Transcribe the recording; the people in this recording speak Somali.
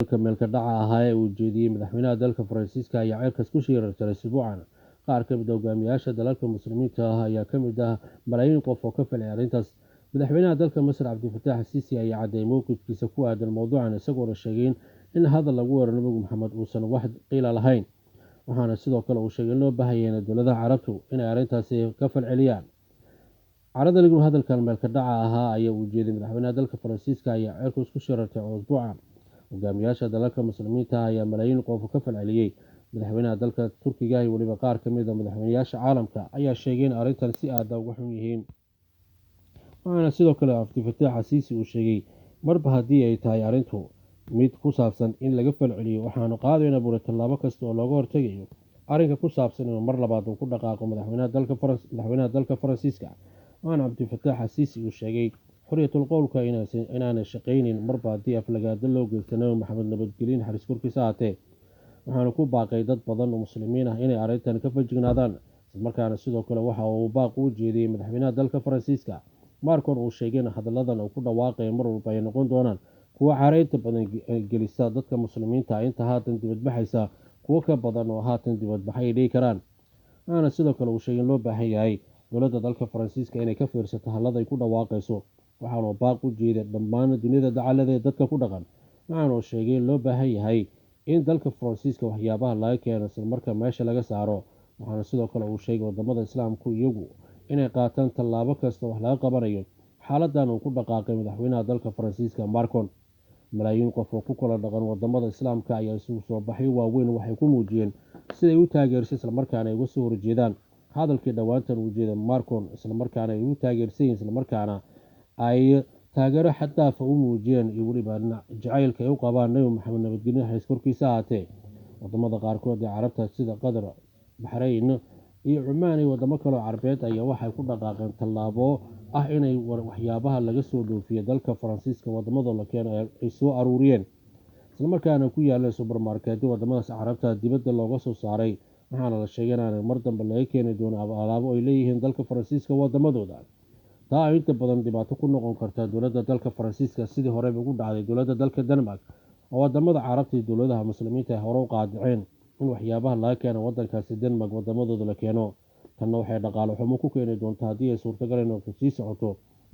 Meelka dhaca ahaa ee uu jeediyey madaxweynaha dalka Faransiiska ayaa ceerkaas ku shiirarjaray isbuucan. Qaar ka mid a hogaamiyaasha dalalka Muslimiinta ah ayaa ka mid ah malaayiin qof oo ka falciyay arrintaas. Madaxweynaha dalka Masar, Cabdifataax Siisi, ayaa caddeeyay mowqifkiisa ku aadan mowduucan, isagoona sheegay in hadal lagu weeraro Nabigu Maxamed uusan wax qiila lahayn. Waxaana sidoo kale uu sheegay in loo baahanyay dowladaha Carabtu inay arrintaasi ka falceliyaan. Carada lagu hadalkan meelka dhaca ahaa ayaa uu jeeday madaxweynaha dalka Faransiiska ayaa ceerku isku shirartay usbuucan. Hogaamiyaasha dalalka Muslimiinta ah ayaa malaayiin qof ka falceliyey. Madaxweynaha dalka Turkiga iyo weliba qaar ka mid a madaxweynayaasha caalamka ayaa sheegay in arrintan si aada uga xun yihiin. Waxaana sidoo kale Cabdifataax Asiisi uu sheegay marba haddii ay tahay arrintu mid ku saabsan in laga falceliyo, waxaanu qaadayna buri tallaabo kasta oo looga hortegayo arrinka ku saabsan inuu mar labaad uu ku dhaqaaqo madaxweynaha dalka Faransiiska. Waxaana Cabdifataax Asiisi uu sheegay xorriyatul qowlka inaanay shaqaynin marba haddii aflagaado loo geysta Nabi Maxamed, nabadgelyo naxariis korkiisa ahaatee. Waxaana ku baaqay dad badan oo Muslimiin ah inay arrintan ka fajignaadaan. Islamarkaana sidoo kale waxa uu baaq u jeediyey madaxweynaha dalka Faransiiska Marcon uu sheegay in hadalladan uu ku dhawaaqaya mar walba ay noqon doonaan kuwo caraynta badan gelisa dadka Muslimiinta inta haatan dibadbaxaysa, kuwo ka badan oo haatan dibadbaxay ay dhihi karaan. Waxaana sidoo kale uu sheegay in loo baahan yahay dowladda dalka Faransiiska inay ka fiirsato hallada ay ku dhawaaqayso. Waxaanu baaq u jeeday dhammaan dunida dacalada ee dadka ku dhaqan. Waxaanu sheegay in loo baahan yahay in dalka Faransiiska waxyaabaha laga keeno islamarkaa meesha laga saaro. Waxaana sidoo kale uu sheegay wadamada Islaamku iyagu inay qaataan tallaabo kasta wax laga qabanayo xaaladan uu ku dhaqaaqay madaxweynaha dalka Faransiiska Marcon. Malaayiin qof oo ku kala dhaqan wadamada Islaamka ayaa isugu soo baxyo waaweyn waxay ku muujiyeen siday u taageersay islamarkaana ay uga soo horjeedaan hadalkii dhowaantan uu jeeday Marcon, islamarkaana ay ugu taageersayiin, islamarkaana ay taageero xaddaafa u muujiyeen iyo weliba jacaylka ay u qabaan Nabi Maxamed, nabadgelyo naxariis korkiisa ahaatee. Wadamada qaarkood ee Carabta sida Qatar, Baxrayn iyo Cumaan iyo wadamo kaleo Carbeed ayaa waxay ku dhaqaaqeen tallaabo ah inay waxyaabaha laga soo dhoofiyo dalka Faransiiska wadamada la keeno ay soo aruuriyeen, islamarkaana ku yaaleen subermarkeetyo wadamadaas Carabta dibadda looga soo saaray. Waxaana la sheegay inaanay mar dambe laga keeni doono alaabo ay leeyihiin dalka Faransiiska wadamadooda. Taa ay inta badan dhibaato ku noqon karta dowladda dalka Faransiiska, sidii horeyba ugu dhacday dowladda dalka Denmark oo wadamada Carabta iyo dowladaha Muslimiinta ay hore u qaadiceen in waxyaabaha laga keeno wadankaasi Denmark wadamadooda la keeno. Tanna waxay dhaqaale xumo ku keeni doontaa haddii ay suurtagal inay sii socoto